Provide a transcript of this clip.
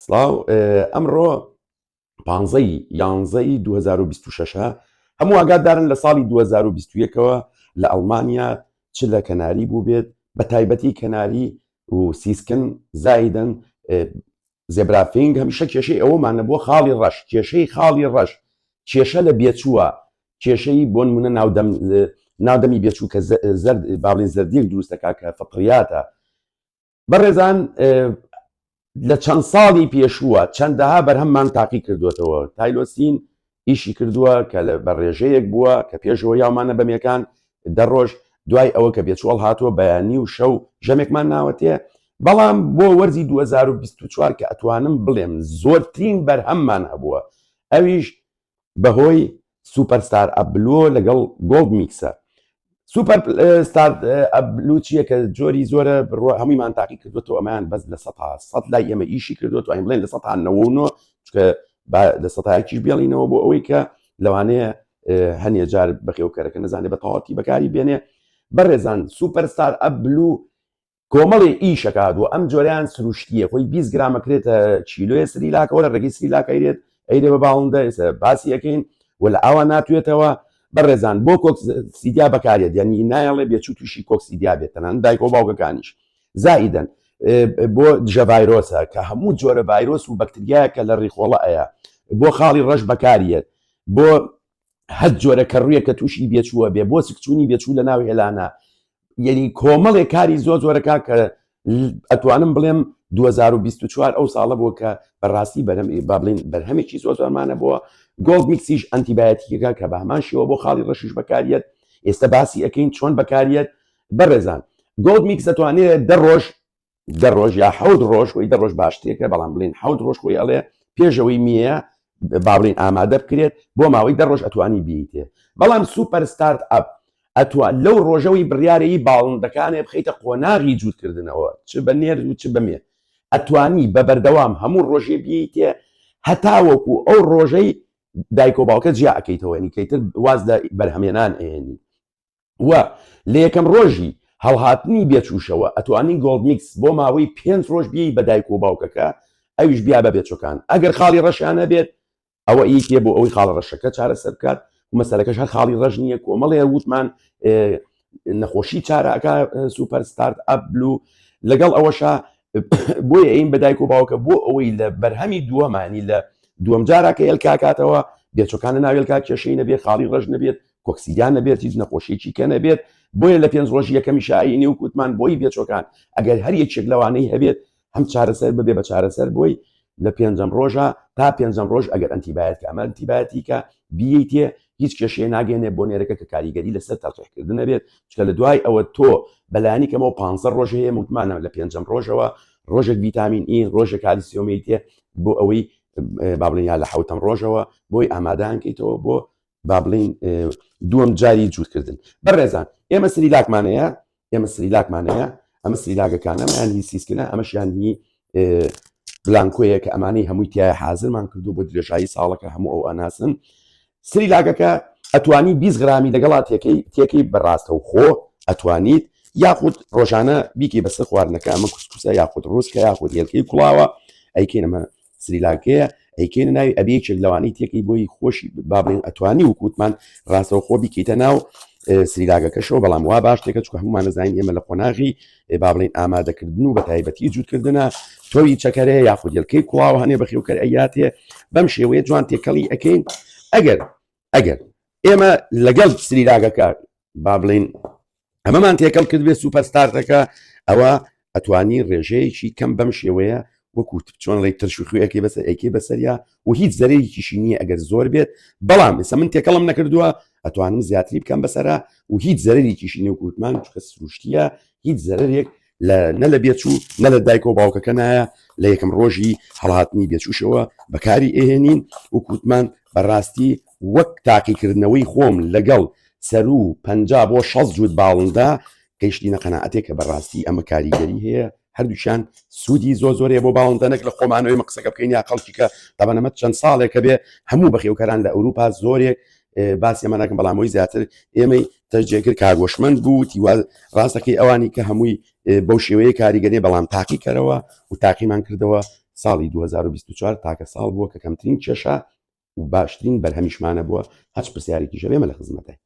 سڵاو ئەمڕۆ پانزەی یانزەی 2026 هەموو ئاگادارن لە ساڵی 2021ەوە لە ئەڵمانیا چ لە کەناری بوو بێت بە تایبەتی کەناری و سیسکن زایدن zebrafinch هەمیشە کێشەی ئەوەمانە بۆ خاڵی ڕەش کێشەی خاڵی ڕەش کێشە لە بێچووە کێشەی بۆ نمونە ناودەم ناودەمی بێچوو کە زەرد باڵین زەردیەک دروست دەکات کە فطریاتە بەڕێزان لە چەند ساڵی پێشووە چەندەها بەرهەممان تاقی کردوێتەوە تایلۆسین ئیشی کردووە کە بە ڕێژەیەک بووە کە پێشەوە یاومانە بەمێکان دە ڕۆژ دوای ئەوە کە بێچوەڵ هاتووە بەیانی و شەو ژەمێکمان ناوەتێ بەڵام بۆ وەرزی 2024 کە ئەتوانم بڵێم زۆرترین بەرهەممان هەبووە ئەویش بەهۆی سوپەر ستار ئەپ بلوۆ لەگەڵ گۆڵد میکسە. سوپەر ستار ئەپ بلو چییە کە جۆری زۆرە بڕۆ هەموویمان تاقی کردوێتەوە ئەمەیان بەس 100% لای ئێمە ئیشی کردووە توانین بڵێن 99% چونکە لە سەتایەکیش بێڵینەوە بۆ ئەوەی کە لەوانەیە هەنێ جار بەخێوکەرەکە نەزانێ بە تەواوەتی بەکاری بێنێ بەڕێزان سوپەر ستار ئەپ بلو کۆمەڵێ ئیش ئەکات و ئەم جۆرەیان سروشتیە خۆی 20 گرام ئەکرێتە کیلۆیە سریلاکەوە لە ڕێگەی سریلاک ئەیرێت ئەیرێ بە باڵندە ئێستا باسی ئەکەین و لە ئاوا ناتوێتەوە بەڕێزان بۆ کۆکسیدیا بەکارێت یعنی نایەڵێ بێچوو تووشی کۆکسیدیا بێت تەنان دایک و باوکەکانیش زائیدەن بۆ دژە ڤایرۆسە کە هەموو جۆرە ڤایرۆس و بەکتریایە کە لە ڕیخۆڵە ئەیە بۆ خاڵی ڕەش بەکاریەت بۆ هەر جۆرە کەڕوویەک کە تووشی بێچووە بێ بۆ سکچوونی بێچوو لە ناو هێلانە یعنی کۆمەڵێک کاری زۆر زۆرەکە کە ئەتوانم بڵێم 2024 ئەو ساڵە بووە کە بەڕاستی بەرهەم با بڵێین بەرهەمێکی زۆر زۆرمانە بووە گۆڵد میکسیش ئەنتیبایەتیەکە کە بە هەمان شێوە بۆ خاڵی ڕەشیش بەکاریەت ئێستا باسی ئەەکەین چۆن بەکاریەت بەڕێزان گۆڵد میکس دەتوانێت دە ڕۆژ دە ڕۆژ یا حەوت ڕۆژ خۆی دە ڕۆژ باشترێکە بەڵام بڵین حەوت ڕۆژ خۆی ئەڵێ پێشەوەی میە با بڵین ئامادە بکرێت بۆ ماوەی دە ڕۆژ ئەتوانی بیتێ بەڵام سوپەر ستارت ئەپ ئەتوان لەو ڕۆژەوەی بڕیارەی باڵندەکانێ بخەیتە قۆناغی جووتکردنەوە چ بە نێر و چ بە مێ ئەتوانی بە بەردەوام هەموو ڕۆژێ بیتێ هەتاوەکو ئەو ڕۆژەی دایک و باوکە جیا ئەکەیتەوە یعنی کەیتر واز لە بەرهەمێنان ئەهێنی و لە یەکەم ڕۆژی هەڵهاتنی بێچووشەوە ئەتوانی گۆڵد میکس بۆ ماوەی پێنج ڕۆژ بیەی بە دایک و باوکەکە ئەویش بیا بە بێچوەکان ئەگەر خاڵی ڕەشیان هەبێت ئەوە ئیتێ بۆ ئەوەی خاڵە ڕەشەکە چارەسەر بکات و مەسەلەکەش هەر خاڵی ڕەش نییە کۆمەڵێ وتمان نەخۆشی چارەکە سوپەر ستارت ئەپ بلو لەگەڵ ئەوەشا بۆیە ئەین بە دایک و باوکە بۆ ئەوەی لە بەرهەمی دووەمانی لە دووەم جارا کە هێلکاکاتەوە بێچۆکانە ناوێلکا کێشەی نەبێت خاڵی ڕەش نەبێت کۆکسیدیا نەبێت هیچ نەخۆشیێکی کە نەبێت بۆیە لە پێنج ڕۆژی یەکەمی شایی و کوتمان بۆی بێچۆکان ئەگەر هەر یەکێک لەوانەی هەبێت هەم چارەسەر ببێ بە چارەسەر بۆی لە پێنجەم ڕۆژە تا پێنجەم ڕۆژ ئەگەر ئەنتیبایەت کە ئەمە ئەنتیبایەتیکە بیەیتێ هیچ کێشەیە ناگەێنێ بۆ نێرەکە کە کاریگەری لەسەر تەلقیحکردن نەبێت چکە لە دوای ئەوە تۆ بەلایەنی کەمەوە پ ڕۆژ هەیە متمانە لە پێنجەم ڕۆژەوە ڕۆژێک ڤیتامین ئی ڕۆژێک کالیسیۆمی تێ بۆ ئەوەی با بڵێن یا لە حوتەم ڕۆژەوە بۆی ئامادان کەیتەوە بۆ با بڵین دووەم جاری جووتکردن بەڕێزان ئێمە سریلاکمان هەیە ئێمە سریلاکمان هەیە ئەمە سریلاکەکانە ئەمەیان هی سیسکنە ئەمەشیان هی بلانکۆیە کە ئەمانەی هەمووی تایە حازرمان کردو بۆ درێژایی ساڵەکە هەموو ئەو ئەناسن سریلاکەکە ئەتوانی 20 غرامی لەگەڵا تێکەی تێکەی بەڕاستە و خۆ ئەتوانیت یاخود ڕۆژانە بیکەی بەسەر خواردنەکە ئەمە کوسکوسە یاخود ڕووسکە یاخود هێلکەی کوڵاوە ئەیکەین ئەمە سریلانکەیە ئەیکەینە ناوی ئەبێ یەکێک لەوانەی تێکەی بۆی خۆشی با بڵێن ئەتوانی وکوتمان ڕاستەوخۆ بیکەیتە ناو سریلاگەکەشەوە بەڵام وا باش تێکە چکە هەمومان نەزانین ئێمە لە قۆناغی با بڵێن ئامادەکردن و بە تایبەتی جووتکردنە تۆوی چەکەرەیە یاخود یەلکەی کوڵاوە هەنێ بەخێوکەر ئەیاتێ بەم شێوەیە جوان تێکەڵی ئەەکەین ئەگەر ئەگەر ئێمە لەگەڵ سریلاگەکە با بڵین ئەمەمان تێکەڵ کرد بێ سوپەر ستارتەکە ئەوە ئەتوانی ڕێژەیەکی کەم بەم شێوەیە وەکو چۆن ڕێک ترش و خوێەکەی بەسەر ئەیکەی بەسەریا و هیچ زەرەیەکیشی نییە ئەگەر زۆر بێت بەڵام ئێستا من تێکەڵم نەکردووە ئەتوانم زیاتری بکەم بەسەرا و هیچ زەرەرێکیشی نییە وەکو وتمان چونکە سروشتیە هیچ زەرەرێک لە نە لە بێچوو نە لە دایک و باوکەکە نایە لە یەکەم ڕۆژی هەڵهاتنی بێچووشەوە بەکاری ئەهێنین وەکو وتمان بەڕاستی وەک تاقیکردنەوەی خۆم لەگەڵ سەروو 50 بۆ 60 جووت باڵندە گەیشتینە قەناعەتێک کە بەڕاستی ئەمە کاریگەری هەیە هەردووکیان سوودی زۆر زۆر هەیە بۆ باڵندە نەک لە خۆمانەوە ئێمە قسەکە بکەین یا خەڵکی کە تەبەن ئەمە چەند ساڵێکە بێ هەموو بەخێوکەران لە ئەوروپا زۆرێک باسی ئەمە ناکەن بەڵام ئەوی زیاتر ئێمەی تەجێگر کاگۆشمەند بوو تیوا ڕاستەکەی ئەوانی کە هەمووی بەو شێوەیە کاریگەری بەڵام تاقیکەرەوە و تاقیمان کردەوە. ساڵی 2024 تاکە ساڵ بووە کە کەمترین کێشە و باشترین بەرهەمیشمانە بووە هەچ پرسیارێکیش هەبێ ئێمە لە خزمەتای.